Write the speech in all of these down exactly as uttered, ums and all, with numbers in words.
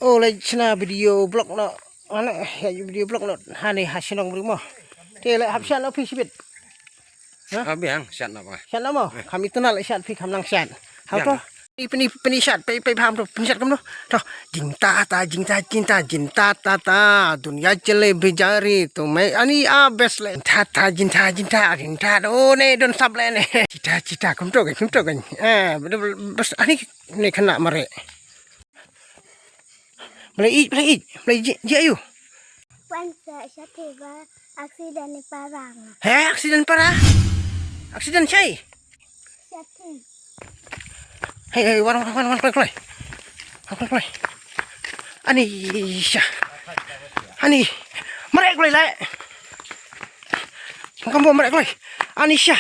O, leit shna video blog noh. Ane, ïa video blog noh. Hane ha shnong briew mo. Te leit hap shad noh phi shibit. Ha? Ah, biang, shad noh ba. Shad noh mo. Kham itynnad leit shad phi kham nang shad. Hap to. Biang. Pynï, pynï, pynï shad, pynï, pynï, pynï shad kumno. To, jingta ta, jingta, jingta, jingta ta ta. Dunya jalebi jari tu mai. Ani a best le. Jingta ta, jingta, jingta, jingta. O ne don sap le ne. Jingta, jingta, kumto kan, kumto kan. Eh, bas ani ne khynnah mareh. Balei ïeit, balei ïeit, balei ïeit, ïeit aïu? Wan sa shatei ba accident ni para nga. He, accident para? Accident shai? Shatei. Hei, hei, wan, wan, wan, wan, kloi, kloi. Wan, kloi, kloi. Ani, sha. Ani. Mareh kloi lai. Kam bo mareh kloi. Ani sha.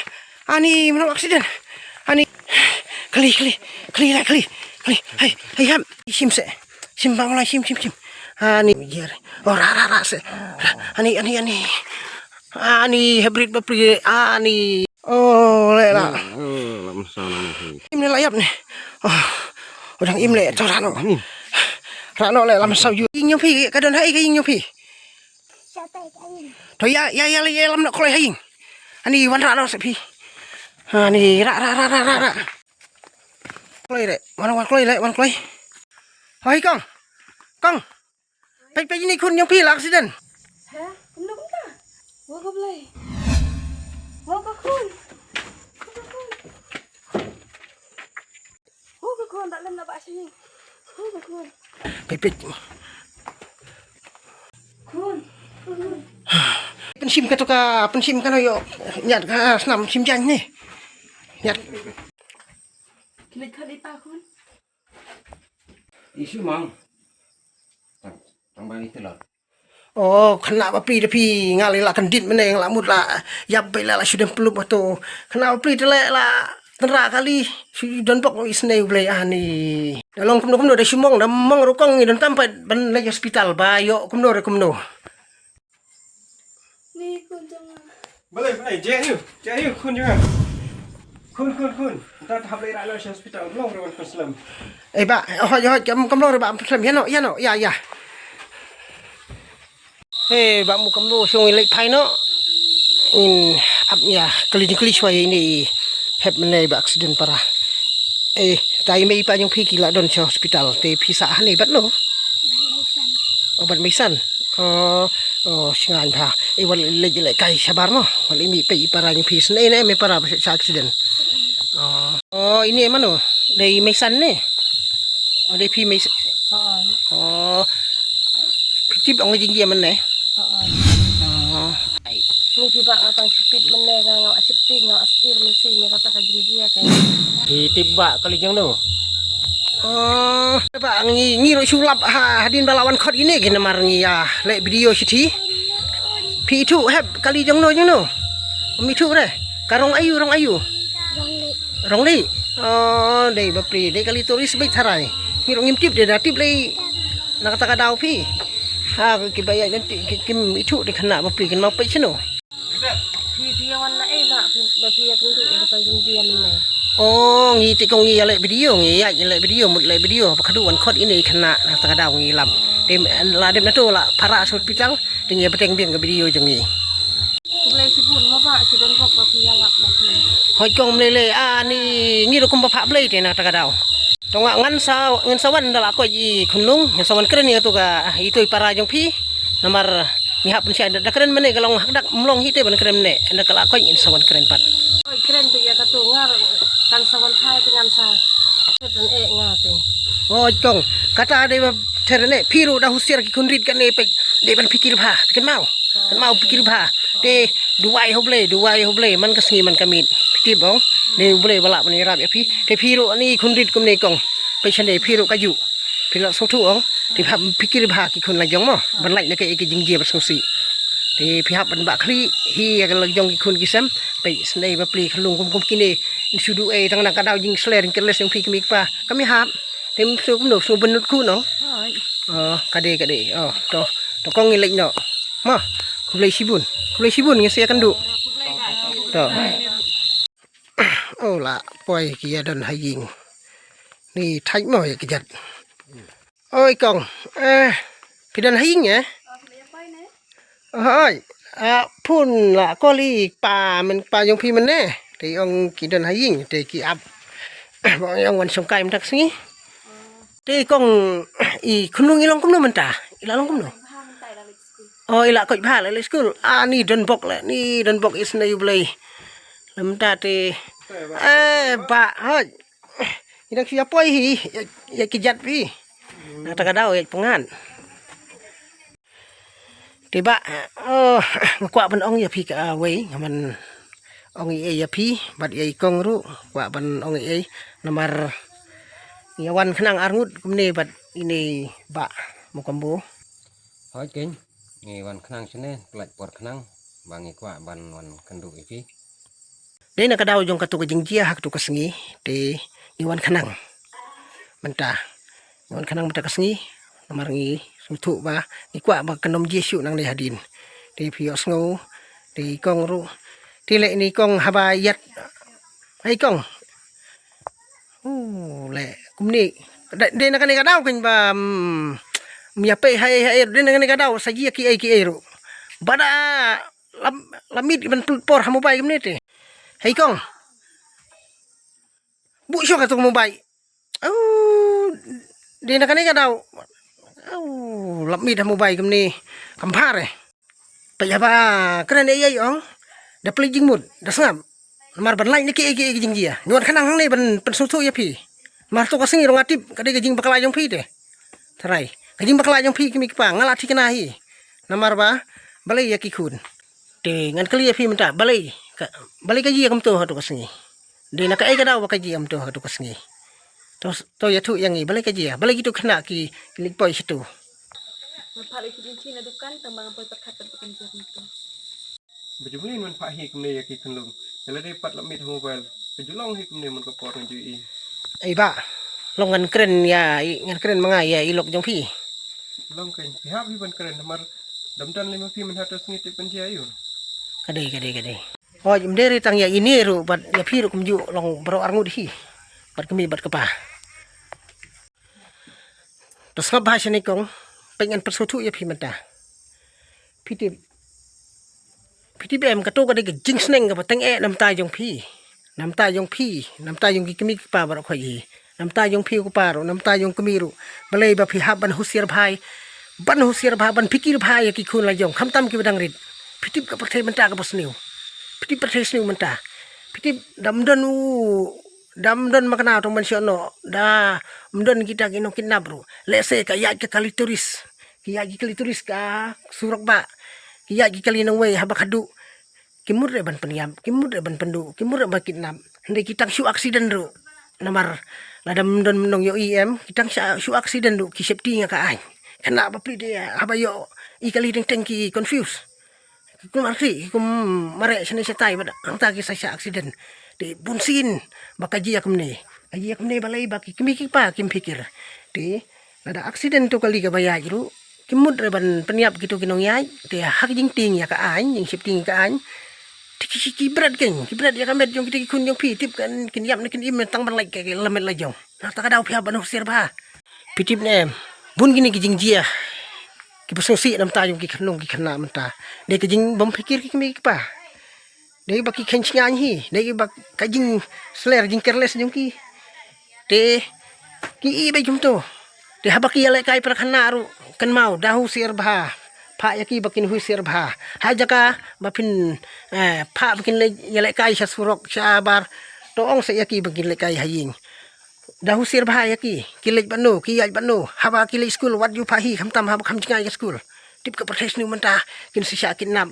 Ani, mano accident. Ani. Kali, kali, kali lai, kali. Kali. Hai, hai, ham. Shim se. Shim bang lai, shim, shim, shim. Ani, jer. Oh, ra, ra, ra se. Ra. Ani, ani, ani. Ani, hybrid bapli. Ani. Oh, le la. Im le la ïap ne. Oh. Udah im le to rano. Rano le lam saw ju. Ïing jong phi ka don hai ka ïing jong phi. To ïa, ïa, ïa, ïa, lam noh kloi ha ïing. Ani wan rah noh sa phi. Ani rah, rah, rah, rah, rah, rah. Kloi re, wan, wan kloi re, wan kloi. Hoi kong. Kong. Peit, peit ini khun jong phi la accident. Ha? Kumno kumta? Wa ka Blei. Wa ka khun. Wa ka khun. Hu ka khun, da lem na ba shi. Hu ka khun. Peit, peit. Khun. Pynshim ka to ka, pynshim ka no ïoh. Ñiad ka snam shim jaiñ ne. Ñiad. Klik khan i pa khun. Isu mang. Tang, tang bang itu lah. Oh, khynnah bapli da phi nga la kyndit mynne nga la mut la ïap beit la la shu dem pynlup ha to. Khynnah bapli te leh la tynrah kali shu don bok isynei U Blei ani. Da long kumno kumno da shu mong da mong ruh kong ngi don tam pat ban leit hospital ba ïoh kumno re kumno. Ni khun jong nga. Balei, balei, je aïu, je aïu, khun jong nga. Khun, khun, khun. Nta ta hap leit rah noh sha hospital, long ruh ban pynslem. Eh, bah, hoi, hoi, kam, kam long ruh bah pynslem. Ïa noh, ïa noh, ïa, ïa. Eh, bah, mu kam long, shong leit phai noh. In, ap, ïa, kali jingkali shwa ïa ini, hep mynne ba accident para. Eh, ta i mei i pa jong phi ki la don sha hospital, te phi sah hangne bad no? Bad Meisan. Oh, bad Meisan. Oh, oh, shngain bha. Eh, wat leit leit kai shabar mo. Wat leit mih peit i para jong phi sne ne me para ba sha accident. Oh. Oh, ini mano? Dei Meisan ne? Oh, dei phi Meisan. Oh. Phi tip ong jingjia mynne? Oh. Ni phi ba nga tang sipit mynne nga nga sipit nga asir mynsi me kata ka jingjia ka. Phi tip ba kali jong no. Oh, ba ngi ngi ruh shu lap ha hadien ba la wan khot ine ki namar ngi ïa leh video shithi. Phi ithuh hep kali jong no jong no. Ym ithuh re. Ka rong aïu, rong aïu. Rong li. Oh, dei bapli dei kali tourist beit tharai. Ngi ruh ngim tip de da tip lei na kata ka daw phi. Ha ki ba ïa ngan tip kim ithuh de khynnah bapli kin mau peit shano. Phi phi ïa wan na ei ba phi ba phi ïa kynduh ïa kata jingjia mynne. Oh, ngi te kong ngi ïa leh video ngi ïa leh video mut leh video ba khadu wan khot ine i khynnah na kata ka daw ngi lap. Te la dep na to la para hospital te ngi ïa bteng biang ka video jong ngi. Khublei shibun mo ba shi don bok ba phi ïa lap ba phi. Hoi kong mlei lei ani ngi ruh kum ba phah blei te na kata ka daw. To nga ngan sa ngan sa wan da la koit i khunlung ngan sa wan kren ïa to ka i to i para jong phi. Namar ngi hap pynshai da kren mynne ka long hakdak mlong hi te ban kren mynne da ka la koit ngan sa wan kren pat. Oi kren phi ïa ka to ngar kan sa wan phai te ngan sa. Kren eh nga te. Oi kong kata dei ba ter ne phi ruh da husiar ki khun rit kane peit dei ban pikir bha phi kynmaw. Kynmaw pikir bha te duwai ha U Blei duwai ha U Blei man ka sngi man ka miet. Phi tip ong dei U Blei ba lah ban ïarap ïa phi. Te phi ruh ani khun rit kumne kong. Peit shane phi ruh kajuh. Phi lah sngewthuh ong. Te phi hap pikir bha ki khun la jong mo ban lait na kaei ka jingjia ba sngewsih. Te phi hap ban bah khlieh hi ïa ka la jong ki khun ki sem. Peit shane bapli ka lung kum kum kine. Shu duh ei tang na ka daw jingsler jingkyrles jong phi kmie kpa. Kam ïahap. Te sngewbha kumno sngewbha ban nud khun ong. Oh, ka dei ka dei. Oh, to to kong ngi leit noh. Mo. Khublei shibun. Khublei shibun ngi sa ïakynduh. To. Oh la poi ki ïa don ha ïing. Ni thait mo ïa ki jat. Oi kong, eh, phi don ha ïing eh? Oi, ah, phone la call i pa men pa jong phi men ne. Te ong ki don ha ïing te ki ap. Ba ong wan shong kai mynta ka sngi. Te kong i khunlung i long kumno mynta? I la long kumno? Oh, i la koit bha la leit skul. Ah, ni don bok la, ni don bok isna yu blei. Lamta te. Eh, ba, hoi. Ina ki apoi hi, ya, ya ki jat phi. Na ta ka daw ya pengan. Te ba, oh, nga kwah ban ong ïa phi ka, ah, wei, nga man ong ei ei ïa phi, bad ïa i kong ruh, kwah ban ong ei ei, namar ngi wan khnang arngut kumne bad ine i ba Mukambo. Hoi keng, ngi wan khnang shane, pynlait por khnang, ba ngi kwah ban wan kynduh ïa phi. Dei na ka daw jong katu ka jingjia ha katu ka sngi, te ngi wan khnang. Mynta, ngi wan khnang mynta ka sngi, namar ngi sngewthuh ba, ngi kwah ba kan ym jia shuh nangne hadien. Te phi ïohsngew, te i kong ruh, te leh ine i kong haba ïat, hei kong. Uh, leh, kumne, dei, dei na kane ka daw keng ba, mm, ym ïa pei ha ei ha ei, dei na kane ka daw, sa jia ki ei ki ei ruh. Ba da, la, la miet ban pynlut por ha mobile kumne te. Hei kong. Buh shuwa katu ka mobile. Oh, dei na kane ka daw. Oh, la miet ha mobile kumne. Kam bha re. Peit haba kren ei ei ong. Da plie jingmut, da sngap. Namar ban lait na ki ei ki ei ki jingjia. Ngi wan khnang hangne ban pynsngewthuh ïa phi. Namar tu ka sngi ruh nga tip, ka dei ka jingbakla jong phi te. Tharai. Ka jingbakla jong phi ki kmie ki kpa, nga la thikna hi. Namar ba, balei ïa ki khun. Te ngan kylli ïa phi mynta, balei ka, balei ka jia kumto ha tu ka sngi. Dei na kaei ka daw ba ka jia kumto ha tu ka sngi. To, to ïathuh ïa ngi, balei ka jia, balei kitu ki khynnah ki, ki leit poi shatu. Nga phah ïa ki jingthin na dukan, tang ba nga poi pyrkhat kan pyrkhat jia kumto. Ba ju balei men phah hi kumne ïa ki khunlung. Ïa lade pat la miet ha mobile. Ba ju long hi kumne man ka por ngan ju ïohi. Ei ba, long ngan kren ïa, i, ngan kren ma nga ïa i lok jong phi. Long keng, phi hap hi ban kren, namar dam don lei ma phi mynta tu sngi tip ban jia ïa u. Ka dei, ka dei, ka dei. Hooid, ym dei re tang ïa ine ruh, bad ïa phi ruh kumjuh long baroh arngut hi. Bad kmie bad kpa. To sngap bha shane kong, peit ngan pynsngewthuh ïa phi mynta. Phi tip, phi tip em, kato ka dei ka jingsneng kaba teng eh na bynta jong phi. Na bynta jong phi, na bynta jong ki kmie ki kpa baroh khoit hi. Na bynta jong phi u kpa ruh, na bynta jong kmie ruh. Balei ba phi hap ban husiar bha, ban husiar bha, ban phikir bha ïa ki khun la jong, khamtam kiba dang rit. Phi tip ka pyrthei mynta kaba sniew. Phi tip pyrthei sniew mynta. Phi tip dam don u Dam don makna tang ban shoh noh, da, ym don kita ki nongkidnap ruh. Lehse ka ïaid ka kali tourist. Ki ïaid ki kali tourist ka surok ba. Ki ïaid ki kali nongwei haba khadduh. Ki mut re ban pynïap, ki mut re ban pynduh, ki mut re ban kidnap. Hynrei ki tang shu accident ruh. Namar, lada ym don nongïohi em, ki tang shu accident ruh, ki safety nga ka aiñ. Kane ba plie de, haba ïoh, i kali teng teng ki confuse. Ki kum arsi, ki kum mareh shane shatai bad hangta ki sa sha accident. Te bunsien ba ka jia kumne. Ka jia kumne balei ba ki kmie ki kpa kim phikir. Te lada accident to kali kaba ïaid ruh. Ki mut re ban pynïap kito ki nongïaid. Te ha ka jingtieng ïa ka aiñ, jingsafety ïa ka aiñ. Te ki, ki, ki bret keiñ, ki bret ïa ka met jong kito ki khun jong phi tip kan kin ïap ne kin im tang ban lait ka, ka lamet la jong. Na kata ka daw phi hap ban husiar bha. Phi tip ne em, bun kine ki jingjia kiba sngewsih na bynta jong ki khynnah, ki khynnah mynta. Dei ka jingbym phikir ki kmie ki kpa. Dei ba ki kheiñ shngaiñ hi, dei ba ka jingsler jingcareless jong ki. Te ki i beit kumto. Te haba ki ïalehkai para khynnah ruh kynmaw da husiar bha. Phah ïa ki ba kin husiar bha. Ha jaka ba phin, eh, phah ba kin leit ïalehkai sha surok sha bar. To ong sa ïa ki ba kin lehkai ha ïing. Da husiar bha ïa ki, ki leit bad no, ki ïaid bad no, haba ki leit skul wat ju phah hi, khamtam haba kham jngai ka skul. Tip ka pyrthei sniew mynta, kin sa shah kidnap.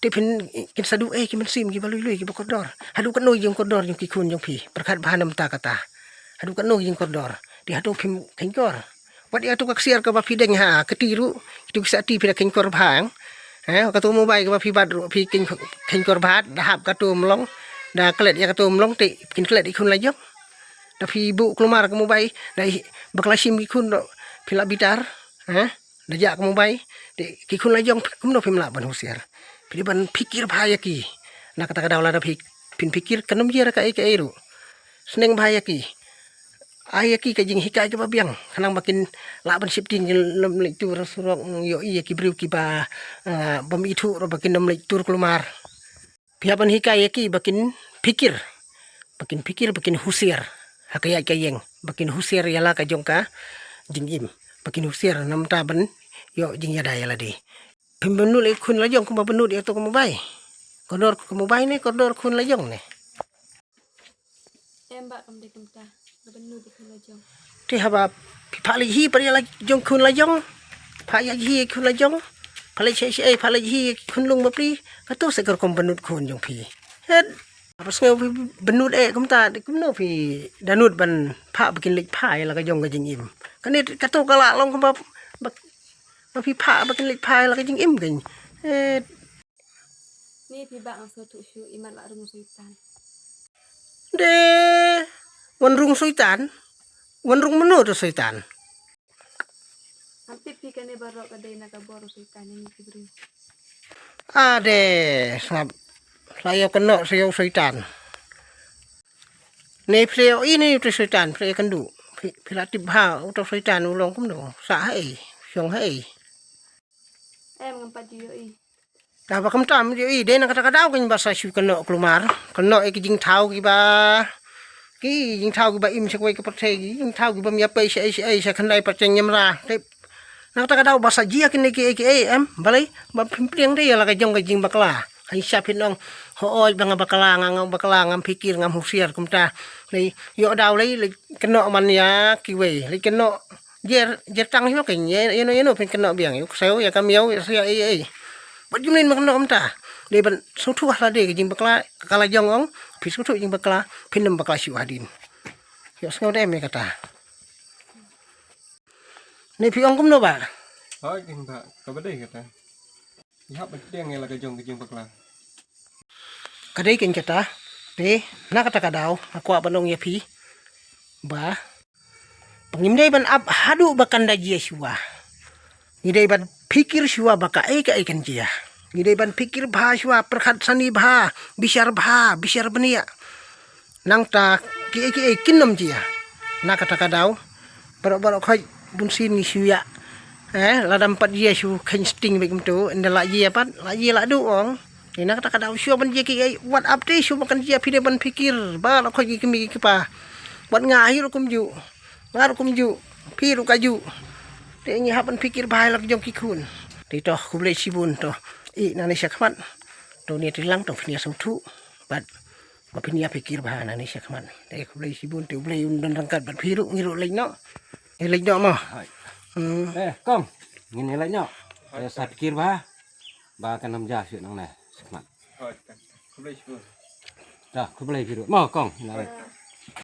Tip phin, kin sa duh eh ki mynsiem kiba lui lui kiba kordor. Haduh katno ki jingkordor jong ki khun jong phi, pyrkhat bha na mynta kata. Haduh katno ki jingkordor. Te hato phim kheiñkor. Wat ïa katu ka ksiar kaba phi deng ha kti ruh, kitu ki sati phi da kheiñkor bha. Eh, katu mobile kaba phi bat ruh, phi kheiñ, kheiñkor bha, da hap katu mlong, da klet ïa katu mlong te, kin klet ïa khun la jong. Da phi buh kulmar ka mobile, da i, bakla shim ki khun ruh, phi la bitar, eh, da jah ka mobile, te ki khun la jong, kumno phim lah ban husiar. Phi dei ban phikir bha ïa ki. Na kata ka daw lada phi, phin phikir, kan ym jia kaei kaei ruh. Sneng bha ïa ki. Ai ïa ki ka jinghikai kaba biang, khnang ba kin lah ban sheptieng, kin ym leit tur surok, ïohi ïa ki briew kiba, ah, bym ithuh ruh ba kin ym leit tur kulmar. Phi hap ban hikai ïa ki ba kin phikir, ba kin phikir, ba kin husiar ha ka ïaid ka ïeng, ba kin husiar ïa la ka jong ka jingim, ba kin husiar namar ban ïoh jingïada ïa lade. Phim bynnud ïa ka khun la jong kumba bynnud ïa kato ka mobile. Kordor ka mobile ne kordor khun la jong ne? Em, bah, kam dei kumta. Nga bynnud ïa ka khun la jong. Te haba phi phah leit hi pat ïa la jong khun la jong. Phah ïa hi ïa khun la jong. Phah leit shaei shaei, phah leit hi ïa khun lung bapli. Kato sa ka rukom bynnud khun jong phi. Het. Haba sngew phi bynnud eh kumta, te kumno phi da nud ban phah ba kin leit phah ïa la ka jong ka jingim? Kane kato ka la long kumba ba, ba phi phah ba kin leit phah ïa la ka jingim kan. Het. Ni phi bah, nga sngewthuh shuh, imat la rung soitan. De, wan rung soitan, wan rung mano to soitan. Ngam tip phi kane baroh ka dei na ka bor u soitan ïa ngi ki briew. A de, sngap, sa ïoh kynnoh sa ïoh soitan. Ne phi ïohi ne uto soitan, phi ïakynduh. Phi, phi la tip bha uto soitan u long kumno, sah haei, shong haei. Em, ngam pat ju ïohi. Haba kumta ym ju ïohi, dei na kata ka daw kein ba sa shu kynnoh kulmar, kynnoh ïa ki jingthaw kiba, ki jingthaw kiba im sha kawei ka pyrthei, ki jingthaw kiba ym ïapei shaei shaei, sha khyndai pat cheng ñiamra. Te na kata ka daw ba sa jia kine kiei kiei, em, balei? Ba phim pdiang de ïa la ka jong ka jingbakla. Hynrei sha phin ong, hooid ba nga bakla, nga, nga bakla, ngam phikir, ngam husiar kumta. Lei ïoh daw lei, lei kynnoh man ïa kiwei, lei kynnoh jer, jer tang hi ma kein, ïa, ïano ïano phin kynnoh biang, ïa u ksew, ïa ka miaw, ïa sia ei ei. Bad jumlin ma kynnoh kumta. Dei ban sngewthuh ha lade ka jingbakla, ka la jong ong, phi sngewthuh jingbakla, phin ym bakla shuh hadien. Ïohsngew de em ïa kata. Ne phi ong kumno bah? Hooid kein bah, kaba dei kata. Ngi hap ban pdiang ïa la ka jong ka jingbakla. Ka dei kein kata, te na kata ka daw nga kwah ban ong ïa phi ba, ba ngim dei ban ap haduh ba kan da jia shuwa. Ngi dei ban phikir shuwa ba kaei kaei kan jia. Ngi dei ban phikir bha shuwa, pyrkhat sani bha, bishar bha, bishar bniah. Nangta kiei kiei kin ym jia. Na kata ka daw, baroh baroh khoit bun sien ngi shu ïa, eh, lada ym pat jia shu kheiñ sting beit kumto, ynda la jia pat, la jia la duh ong. Ïa na kata ka daw shuwa ban jia kiei, wat ap te shuwa ba kan jia, phi dei ban phikir baroh khoit ki kmie ki kpa. Wat nga hi ruh kumjuh, nga ruh kumjuh, phi ruh kajuh. Te ngi hap ban phikir bha ïa la ka jong ki khun. Te to khublei shibun to. I nangne shakhmat to ne te lang to phin ïa sngewthuh bad ba phin ïa phikir bha nangne shakhmat. Te khublei shibun, te U Blei un don ryngkat bad phi ruh, ngi ruh leit noh. Ngi leit noh mo. Hooid. Hmm. Eh kong, ngin ïa leit noh. Eh, sa phikir bha ba kan ym jia shuh nangne shakhmat. Hooid. Khublei shibun. Ta khublei phi ruh mo kong. Hooid.